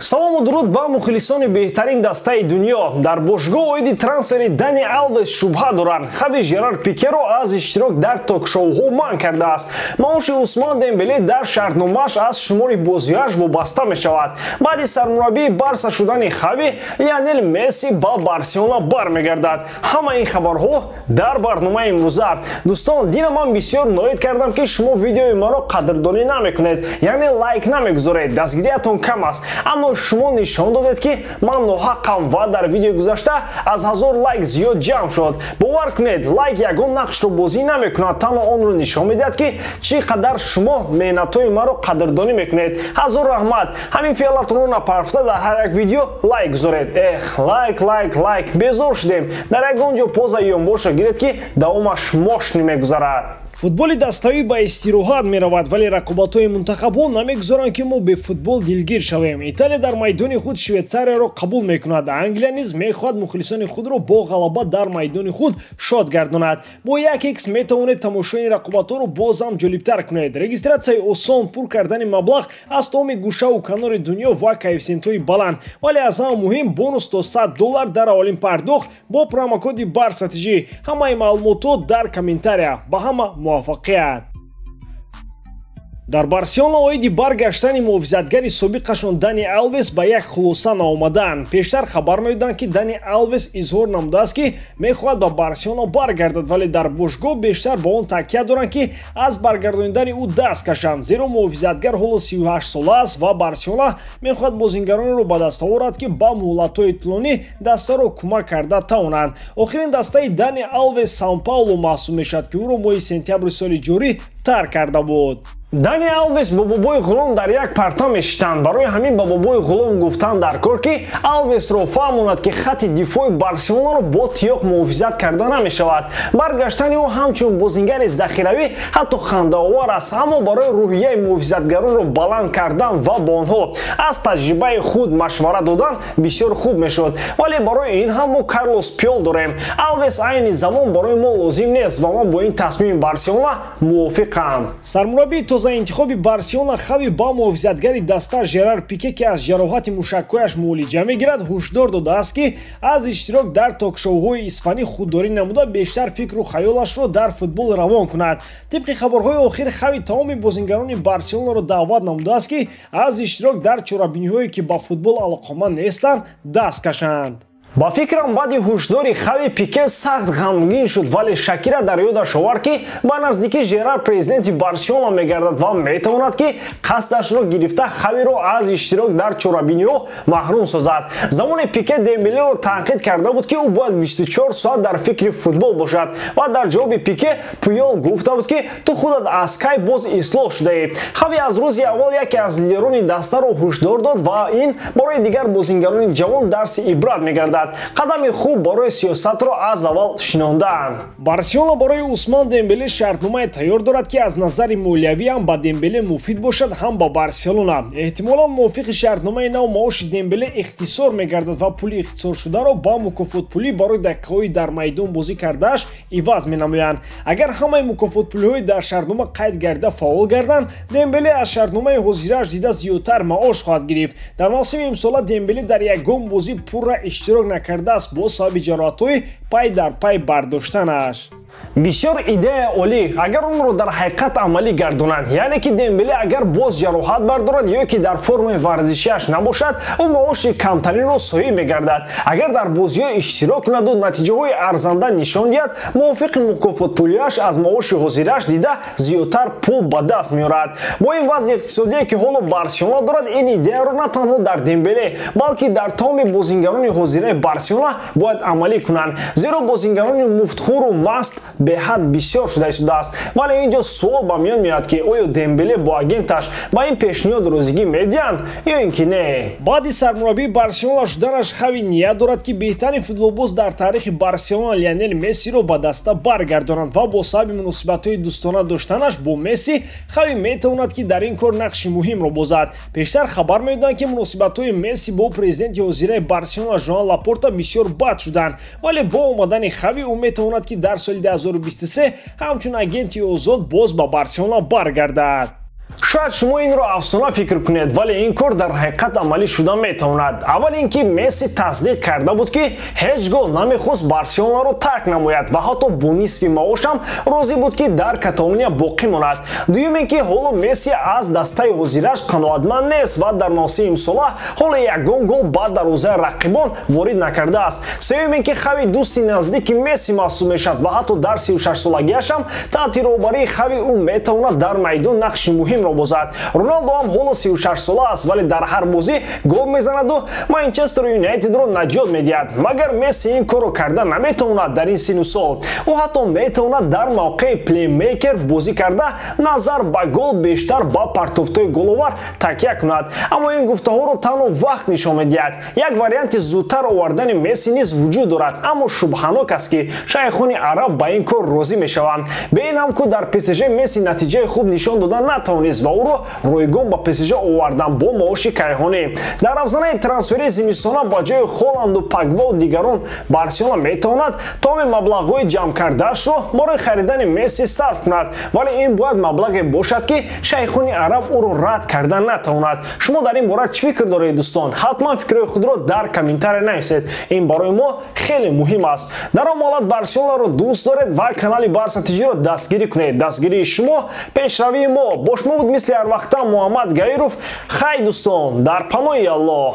Салому дуруд ба мухлисони беҳтарин дастаи дунё. Дар бошгоҳ оиди трансфери Дани Алвес шубҳа доранд. Хави Жерар Пикеро аз иштирок дар ток-шоуҳо манъ кардааст. Маоши Усман Дембеле дар шартномааш аз шумори бозиҳояш вобаста мешавад. Баъди сармураббии Барса шудани Хави, Лионел Месси ба Барселона бармегардад. Ҳама ин хабарҳо дар барномаи имрӯза. Дӯстон, дина ман бисёр ноид кардам, ки шумо видеои маро қадрдонӣ намекунед, яъне лайк намегузоред, дастгириятон кам аст. Аммо шумо нишон додед, ки ман ноҳаққам ва дар видеои гузашта аз 1000 лайк зиёд ҷамъ шуд. Бовар кунед, лайк ягон нақшро бозӣ намекунад, танҳо онро нишон медиҳад, ки чӣ қадар шумо меҳнатҳои маро қадрдонӣ мекунед. Ҳазор раҳмат. Ҳамин фиалатонро напарфта дар ҳар як видео лайк гузоред. Эх, лайк, лайк, лайк, безор шудем. Дар ягон ҷо поза ёнбоша гиред, ки давомаш мошни мегузарад. Футболи даставӣ ба истироҳат меравад, вале рақобатҳои мунтахабҳо намегузоранд, ки мо бе футбол дилгир шавем. Италия дар майдони худ Швейтсарияро қабул мекунад. Англия низ мехоҳад мухлисони худро бо ғалаба дар майдони худ шод гардонад. Бо 1x метавонед тамошои ин рақобатҳоро боз ҳам ҷолибтар кунед. Регистратсияи осон, пур кардани маблағ аз тамоми гӯшаву канори дунё ва коэффисиентҳои баланд. Вале аз ҳама муҳим бонус то $100 дар аввалин пардохт бо промокоди BARSATG. Ҳамаи маълумотҳо дар комментария. Ба ҳама муваффақият. Дар Барселона оиди баргаштани муҳофизатгари собиқашон Дани Алвес ба як хулоса наомаданд. Пештар хабар медоданд, ки Дани Алвес изҳор намудааст, ки мехоҳад ба Барселона баргардад, вале дар бошгоҳ бештар ба он такя доранд, ки аз баргардонидани ӯ даст кашанд, зеро муҳофизатгар ҳоло 38 сола аст ва Барселона мехоҳад бозингаронеро ба даст оварад, ки ба муҳлатҳои тӯлонӣ дастаро кӯмак карда тавонанд. Охирин дастаи Дани Алвес Сан-Паулу маҳсуб мешавад, ки ӯро моҳи сентябри соли ҷорӣ тарк карда буд. Дани Алвес бо бобои ғулом дар як парта мешитанд. Барои ҳамин ба бобои ғулом гуфтанд дар кор, ки Алвесро фаҳмонад, ки хатти дифои Барселонаро бо тиёқ муҳофизат карда намешавад. Баргаштани ӯ ҳамчун бозингари захиравӣ ҳатто хандаовар аст, аммо барои рӯҳияи муҳофизатгаронро баланд кардан ва бо онҳо аз таҷрибаи худ машварат додан бисёр хуб мешуд. Вале барои ин ҳам мо Карлос Пиол дорем. Алвес айни замон барои мо лозим нест ва ман бо ин тасмими Барселона мувофиқам. Сармураббии интихоби Барселона Хави ба муҳофизатгари даста Жерар Пике, ки аз ҷароҳати мушакҳояш муолиҷа мегирад, ҳушдор додааст, ки аз иштирок дар ток-шоуҳои испанӣ худдорӣ намуда, бештар фикру хаёлашро дар футбол равон кунад. Тибқи хабарҳои охир, Хави тамоми бозингарони Барселонаро даъват намудааст, ки аз иштирок дар чорабиниҳое, ки ба футбол алоқаманд нестанд, даст кашанд. Ба фикрам, баъди ҳушдори Хави Пике сахт ғамгин шуд, вале Шакира дар ёдаш овард, ки ба наздикӣ Жерар президенти Барселона мегардад ва метавонад, ки қасдашро гирифта Хавиро аз иштирок дар чорабиниҳо маҳрум созад. Замоне Пике Дембелеро танқид карда буд, ки ӯ бояд 24 соат дар фикри футбол бошад, ва дар ҷавоби Пике Пуёл гуфта буд, ки ту худат аз кай боз ислоҳ шудаӣ. Хави аз рӯзи аввал яке аз лидерони дастаро ҳушдор дод ва ин барои дигар бозингарони ҷавон дарси ибрат мегардад. Қадами хуб барои сиёсатро аз аввал шинондаанд. Барселона барои Усман Дембеле шартномае тайёр дорад, ки аз назари молиявӣ ҳам ба Дембеле муфид бошад, ҳам ба Барселона. Эҳтимолан мувофиқи шартномаи нав маоши Дембеле ихтисор мегардад ва пули ихтисоршударо ба мукофотпулӣ барои дақиқаҳои дар майдон бозӣ кардааш иваз менамоянд. Агар ҳамаи мукофотпулиҳои дар шартнома қайд гардида фаъол гарданд, Дембеле аз шартномаи ҳозирааш дида зиёдтар маош хоҳад гирифт. Дар мавсими имсола Дембеле дар ягон бозӣ пурра иштирок накардааст бо сабаби ҷароҳатҳои пай дар пай бардоштанаш. Бисёр идея олӣ, агар онро дар ҳақиқат амалӣ гардонанд, яъне ки Дембеле агар боз ҷароҳат бардорад ё ки дар формаи варзишиаш набошад, ӯ маоши камтаринро соҳиб мегардад. Агар дар бозиҳо иштирок кунаду натиҷаҳои арзанда нишон диҳад, мувофиқи мукофотпулиаш аз маоши ҳозирааш дида зиёдтар пул ба даст меорад. Бо ин вазъи иқтисодие, ки ҳоло Барселона дорад, ин идеяро на танҳо дар Дембеле, балки дар тамоми бозингарони ҳозираи Барселона бояд амалӣ кунанд, зеро бозингарони муфтхӯру маст беҳад бисёр шуда истодааст. Вале ин ҷо суол ба миён меояд, ки оё Дембеле бо агенташ ба ин пешниҳод розигӣ медиҳанд ё ин ки не. Баъди сармураббии Барселона шуданаш Хави ният дорад, ки беҳтарин футболбоз дар таърихи Барселона Лионел Мессиро ба даста баргардонад ва бо сабаби муносибатҳои дӯстона доштанаш бо Месси Хави метавонад, ки дар ин кор нақши муҳимро бозад. Пештар хабар медоданд, ки муносибатҳои Месси бо президенти ҳозираи Барселона Жоан Лапорта бисёр бад шуданд, вале бо омадани Хави ӯ метавонад, ки дар соли 2023 ҳамчун агенти озод боз ба Барселона баргардад. Шояд шумо инро афсона фикр кунед, вале ин кор дар ҳақиқат амалӣ шуда метавонад. Аввал ин ки Месси тасдиқ карда буд, ки ҳеҷ гоҳ намехост Барселонаро тарк намояд ва ҳатто бо нисфи маошам розӣ буд, ки дар Каталония боқӣ монад. Дуюм ин ки ҳоло Месси аз дастаи ҳозираш қаноатманд нест ва дар мавсими имсола ҳоло ягон гол ба дарвозаи рақибон ворид накардааст. Сеюм ин ки Хави дӯсти наздики Месси маҳсуб мешавад ва ҳатто дар 36-солагиашам таҳти роҳбарии Хави ӯ метавонад дар майдон нақши муҳимро бозад. Роналдо ҳам ҳоло 36 сола аст, вале дар ҳар бозӣ гол мезанаду Манчестер Юнайтедро наҷот медиҳад. Магар Месси ин корро карда наметавонад дар ин сину сол? Ӯ ҳатто метавонад дар мавқеи плеймейкер бозӣ карда, назар ба гол бештар ба партофтҳои головар такя кунад. Аммо ин гуфтаҳоро танҳо вақт нишон медиҳад. Як варианти зудтар овардани Месси низ вуҷуд дорад, аммо шубҳанок аст, ки шайхони араб ба ин кор розӣ мешаванд. Бе ин ҳам ку дар ПСЖ Месси натиҷаи хуб нишон дода натавонист ва ӯро ройгон ба ПСЖ овардан бо маоши кайҳонӣ. Дар афзанаи трансфери зимистона ба ҷои Холанду, Погбаву дигарон Барселона метавонад тамоми маблағҳои ҷамъкардаашро барои харидани Месси сарф кунад, вале ин бояд маблағе бошад, ки шайхони араб ӯро рад карда натавонад. Шумо дар ин бора чӣ фикр доред, дӯстон? Ҳатман фикрҳои худро дар комментария нависед, ин барои мо хеле муҳим аст. Дар он ҳолат Барселонаро дӯст доред ва канали Барса ТЖро дастгирӣ кунед. Дастгирии шумо — пешравии мо. Бо шумо буд мисли ҳарвақта Муҳаммад Гаиров. Хай, дӯстон, дар паноҳи Аллоҳ.